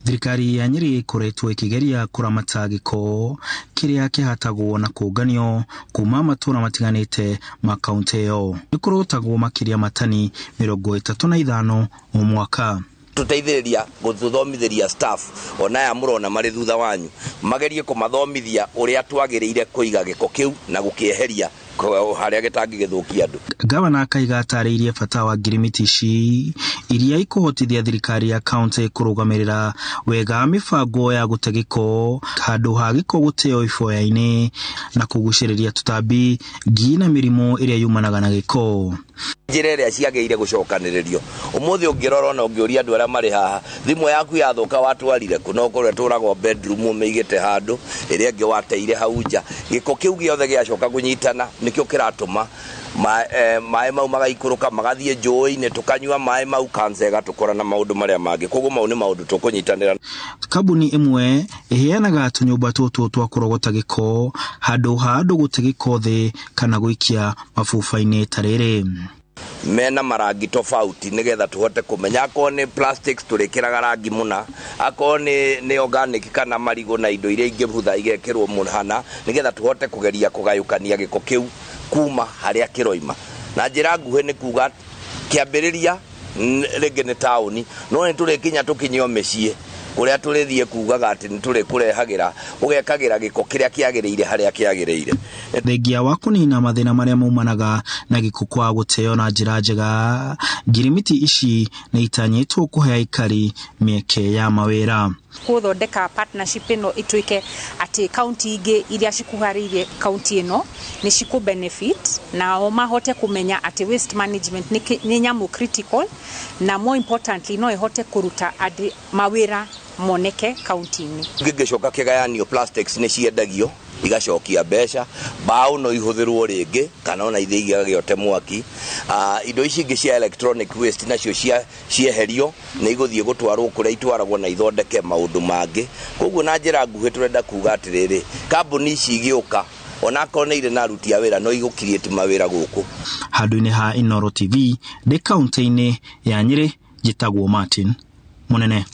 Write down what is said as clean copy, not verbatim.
Thirikari ya Nyĩrĩ ĩkoretwo ĩkĩgeria kũramata gĩko kĩrĩa kĩhatagwo na kũnganio kuma matũra matiganĩte ma kaunti ĩyo. Nĩ kũrogotagwo makĩria matani 35 o mwaka. Tũteithĩrĩria gũtũthomithĩria staff ona aya mũrona marĩ thutha wanyu, magerie kũmathomithia ũrĩa twagĩrĩire kũiga gĩko kĩu na gũkĩeheria harĩa gĩtangĩgĩthũkia andũ. Gavana Kaiga atarĩirie bata wa ngirimiti ici iria ikũhotithia thirikari ya kaunti kũrũgamĩrĩra wega mĩbango ya gũte gĩko handũ ha gĩko gũteo iboya-inĩ na kũgucĩrĩria tũtambi, ngi na mĩrimũ ĩrĩa yumanaga na gĩko. Njĩra ĩrĩa ciagĩrĩire gũcokanĩrĩrio ũmũthĩ, ũngĩrora ona ũngĩũria andũ arĩa marĩ haha, thimũ yaku yathũka watwarire kũ? No ũkorwo ĩtũragwo bedroom ũmĩigĩte handũ, ĩrĩa ĩngĩ wateire hau nja. Gĩko kĩu gĩothe gĩacoka kũnyitana, nĩkĩo kĩratũma maĩ mau magaikũrũka magathiĩ njũĩ-inĩ, tũkanyua maĩ mau, cancer ĩgatũkora na maũndũ marĩa mangĩ. Koguo mau nĩ maũndũ tũkũnyitanĩra. Kambuni ĩmwe ĩheanaga tũnyũmba tũtũ twa kũrogota gĩko handũ ha andũ gũte gĩko thĩ kana gũikia mabuba-inĩ ta rĩrĩ. Mena marangi tofauti nigetha tuhote kũmenya akorwo nĩ plastics tũrĩkĩraga rangi mũna, akorwo nĩ organic kana marigũ na indo iria ingĩbutha igekĩrwo mũhana, nigetha tũhote kũgeria kũgayũkania gĩko kĩu kuma harĩa kĩroima. Na njĩra nguhĩ nĩ kuga kĩambĩrĩria rĩngĩ nĩ taũni, no nĩ tũrĩkinya tũkinyio mĩciĩ kũrĩa tũrĩthiĩ kugaga atĩ nĩ tũrĩkũrehagĩra ũgekagĩra gĩko kĩrĩa kĩagĩrĩire harĩa kĩagĩrĩire. Thengia wa kũnina mathĩna marĩa maumanaga na gĩko kwa gũteo na njĩra njega, ngirimiti ici nĩ itanyĩtwo kũhe aikari mĩeke ya mawĩra. Gũthondeka partnership ĩno ĩtuĩke atĩ kaunti ingĩ iria cikuharĩirie kaunti ĩno nĩ cikũ benefit, nao mahote kũmenya atĩ waste management nĩ nyamũ critical, na more importantly no ĩhote kũruta andĩ mawĩra moneke kaunti-inĩ. Gĩngĩcoka kĩgayanio, plastics nĩ ciendagio igacokia mbeca, mbaũ no ihũthĩrwo rĩngĩ kana ona ithiĩ igagĩote mwaki. Indo ici ingĩ cia electronic waste nacio cieherio nĩ igũthiĩ gũtwarwo kũrĩa itwaragwo na ithondeke maũndũ mangĩ. Koguo na njĩra nguhĩ tũrenda kuga atĩrĩrĩ, kambuni ici igĩũka, onakorwo nĩ irĩ na aruti a wĩra, no igũ create mawĩra gũkũ. Handũ-inĩ ha Inooro TV ndĩ kaunti-inĩ ya Nyĩrĩ, njĩtagwo Martin Mũnene.